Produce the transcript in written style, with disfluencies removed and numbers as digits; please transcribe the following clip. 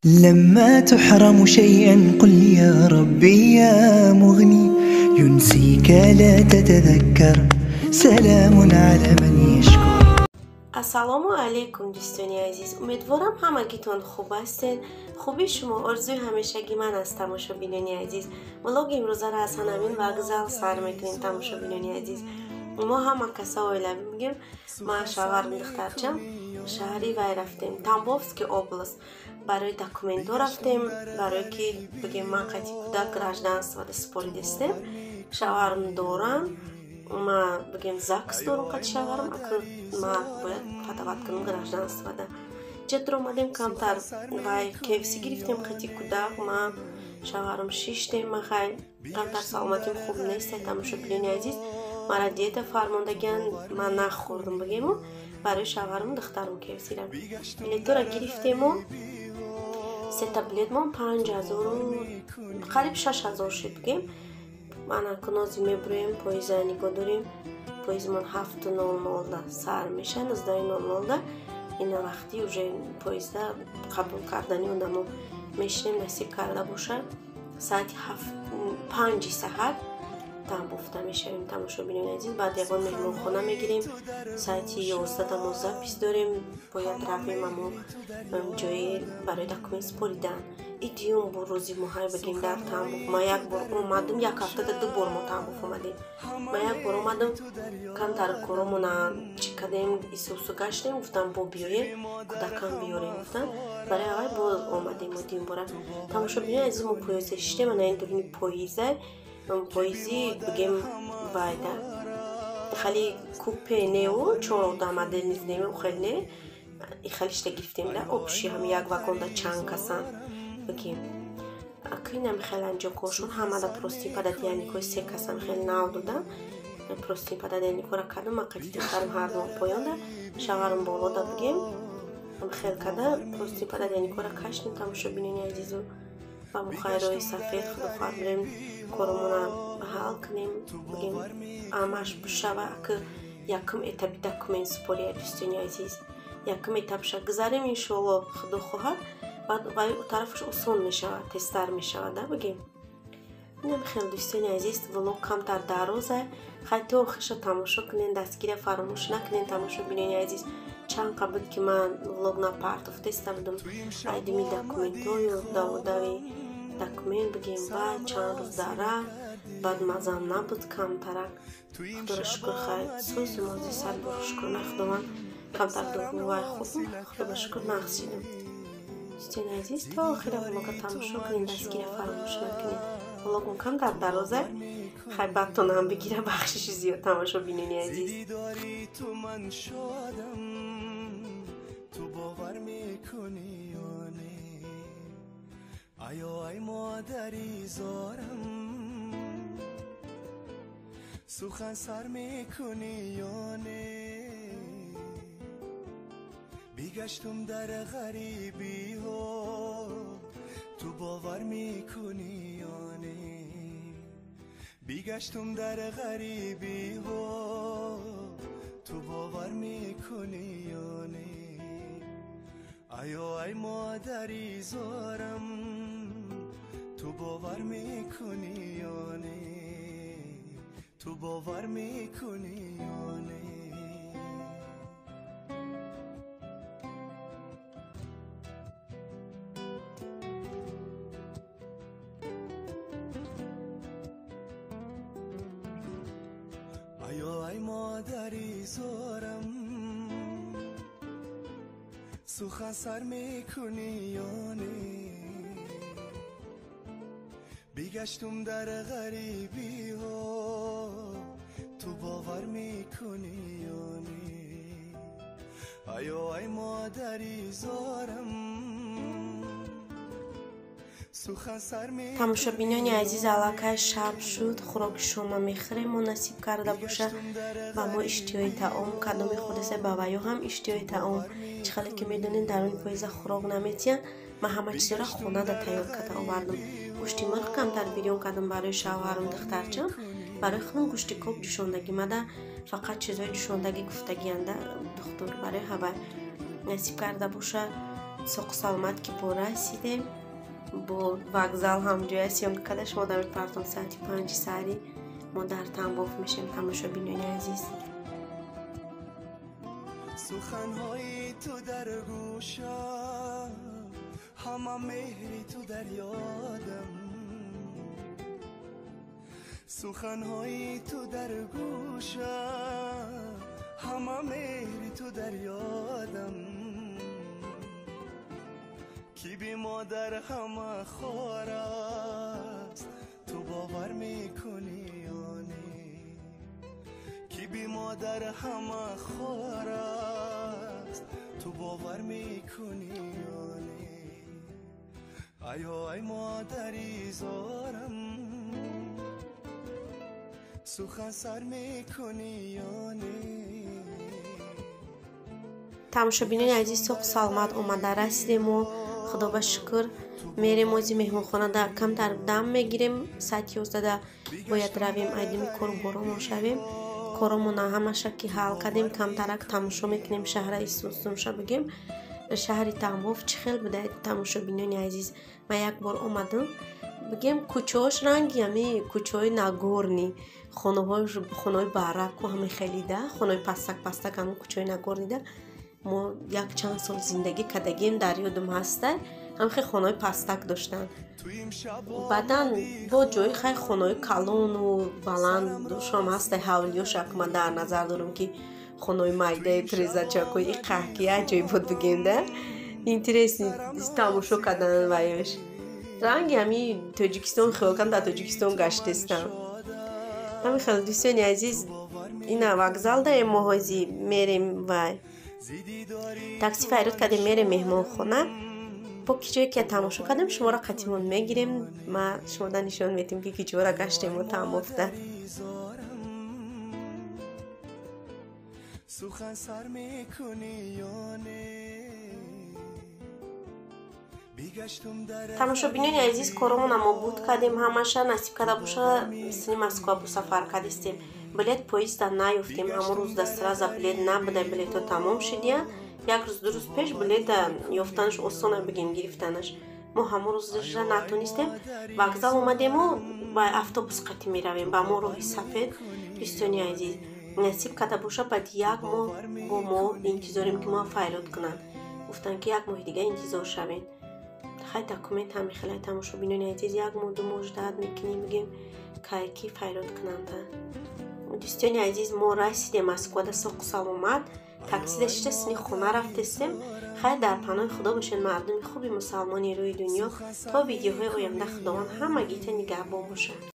لما تحرم شيئا قل يا ربي يا مغني ينسيك لا تتذكر سلام على من يشكر. Ассалому алайкум, дӯстони азиз. Умедворам, ҳамагитон хуб ҳастед. Хуби шумо орзуи ҳамешагӣ ман аст, тамошобинони азиз. Влоги имрӯзаро аз ҳамин вокзал сар мекунем, тамошобинони азиз. Мо ҳама каса оилавӣ мегем. Ман, шавҳарам, духтарчам шаҳри вай рафтем, Тамбовский область, барои документҳо рафтем, барое ки бигем ман қайти кӯдак гражданство супоридистем. Шавҳарам дорам, ма бигем ЗАГС дорам қати шавҳарам, аку ма бояд подавать кунам гражданствода. Ҷетр омадем, камтар вай KFC гирифтем қати кӯдак, ма шавҳарам шиштем. Ма хай камтар саломатим хуб нест, тамошобинони азиз. Мара диета фармондагиан, ман нахӯрдам бигему, барои шавҳарам, духтарам KFC-ра билетора гирифтему. Сета билетмон 5000-у қариб 6000 шуд бигем. Ана кунози мебурем, поеза нигоҳ дорем. Поездмон 7:00-да сар меша, 19:00-да. Ина вақти уже поезда қабул кардани одамо мешинем, насиб карда боша. Саати 5 саҳар Тамбовда мешавем, тамошобинони азиз. Баъд ягон меҳмонхона мегирем. Саати 11-да мо запись дорем, бояд равем амо ҷои барои документ супоридан. И дуюм бор рӯзи моҳай бигем дар Тамбов. Ма як бор омадам, як ҳафтада ду бор мо Тамбов омадем. Ма як бор омадам, камтар коромона чӣ кардем, исусу гаштем, гуфтам бо биёем, кӯдакам биёрем гуфтам. Барои аввал боз омадем мо дуюм бора. Тамошобинони азиз, мо поезда шиштем, ана ин дуруни поезда, поези бигем вайда хали купе неу, чор одам аделниз неу, хел не, хелишта гирифтем да общий ҳам як вагонда чанд касан бигем. Акинам хел анҷо кошон ҳамада прости пододеяльникҳои се касам хел нав дода. Прости пододеяльникҳоро кардам, ман қати духтарам ҳардум поёнда, шавҳарам болода бигем. Хел карда прости пододеяльникҳоро каштем, тамошобинони азизу. Ва мухайрои сафед худо хоҳад бирем, коромона ҳал кунем, бигем амаш бишава. Аки якум этапи документ супория, дӯстони азиз, якум этапша гузарем, иншоалло, худо хоҳад, баъд вай тарафаш осон мешавад, тезтар мешавад да бигем. Инам хел, дӯстони азиз, влог камтар дароза, хай то охирша тамошо кунен, дастгирия фаромӯш накунен, тамошобинони азиз. Чанд қа буд ки ман влог напартофтеста будам, айдими документҳою даводави документ бигем, баъд чанд рӯз дара, баъд мазам набуд камтарак. Худоро шукр, хай сӯзу мози сад бор шукр на Худованд, камтар дуввай хӯрдам, Худоро шукр нағз шидам. Дӯстони азиз, то охира влога тамошо кунед, дастгирия фаромӯш накунед. Влогм камтар дароза, хай бадтонам бигира, бахшиши зиёд, тамошобинони азиз. Ту бовар мекунӣ ё не? Аё ай модари зорам, сухан сар мекунӣ ё не? Бигаштум дар ғарибиҳо, ту бовар мекунӣ ё не? Бигаштум дар ғарибиҳо, ту бовар мекунӣ ё не? Аё ай модари зорам, ту бовар мекунӣ ё не? Ту бовар мекунӣ ё не? Аё ай модари зорам, сухан сар мекунӣ ё не? Бигаштум дар ғарибиҳо, ту бовар мекунӣ ё не? Аё ай модари зорам. Тамошобинони азиз, аллакай шаб шуд, хӯроки шома мехӯрем, мо насиб карда боша. Ба мо иштиҳои таом кадоми худеса, ба ваё ҳам иштиҳои таом. Чӣ хеле ки медонед, даруни поеза хӯрок наметиҳанд. Ман ҳама чизро хонада тайёр карда овардам. Гӯшти мурғ камтар бирён кардам барои шавҳарам, духтарчам, барои худам гӯшти коб ҷӯшондагӣ. Мада фақат чизҳои ҷӯшондагӣ гуфтагианда духтур барои ҳавай. Насиб карда боша, Соқу саломат ки бо расидем. Бо вокзал ҳам ҷоя съёмка карда шумо дар мепартом. Соати 5 саҳари мо дар Тамбов мешем, тамошобинони азиз. Суханҳои ту дар гӯшам, ҳама меҳри ту дар ёдам. Суханҳои ту дар гӯшам, ҳама меҳри ту дар ёдам. Ки би модар ҳама хор аст, ту бовар мекунӣ ё не? Ки би модар ҳама хор аст, ту бовар мекунӣ ё не? Айё ай модари зорам, сухан сар мекунӣ ё не? Тамошобинони азиз, соқу саломат омада расидем мо, худо ба шукр. Мерем ози меҳмонхонада камтар дам мегирем. Соати 11 бояд равем, айдими кору боромон шавем. Коромона ҳамаша ки ҳал кардем, камтарак тамошо мекунем шаҳра Исусумша бигем. Шаҳри Тамбов чӣ хел буда, тамошобинони азиз? Ман як бор омадам, бигем, кӯчаош ранги ҳами кӯчаҳои Нагорный, хонаҳои бараку ҳами хелида, хонаҳои пастак пастак, ҳамн кӯчаҳои Нагорный да мо як чанд сол зиндагӣ кардагим, дар ёдум ҳаста, ҳамхе хонаҳои пастак доштанд. Баъдан бо ҷои хай хонаҳои калону баландшом ҳаста, ҳавлиёша ман дар назар дорам, ки хонаҳои майдаи трезачакои и қаҳки як ҷой буд, бигем да, интересный тамошо кардан ваёш. Ранги ҳами Тоҷикистон хиёл кардам, дар Тоҷикистон гаштестам. Ҳами хел, дӯстони азиз, ина вокзал даем мо, ҳози мерем вай такси файрод кардем, мерем меҳмонхона. Бо ки ҷое ки тамошо кардем, шуморо қатимон мегирем, ма шумода нишон медиҳем, ки киҷора гаштему Тамбовда. Сухан сар мекунӣ ё не? Тамошобинони азиз, коромона мо буд кардем ҳамаша. Насиб карда боша, сини Москва бо сафар кардистем. Билет поезда наёфтем. Ҳамон рӯз дастраза билет набуда, билетҳо тамом шудия. Як рӯз, 2 рӯз пеш билета ёфтанаш осона, бигем, гирифтанаш. Мо ҳамон рӯза натонистем. Вокзал омадему ба автобус қатӣ меравем ба мо роҳи сафед. Дӯстони азиз, насиб карда боша, баъд як моҳ бо мо интизорем, ки мо файрод кунанд. Гуфтанд, ки як моҳи дига интизор шавем. Хай, документ ҳами хелай, тамошобинони азиз, як моҳ, 2 моҳ ждать мекунем, бигем, кай ки файрод кунанда. Дӯстони азиз, мо расидем Москвада соқу саломат. Таксида шиша сини хона рафтестем. Хайр, дар паноҳи Худо бошед, мардуми хуби мусалмони рӯи дунё. То видеоҳои оянда Худованд ҳамагита нигаҳбон бошад.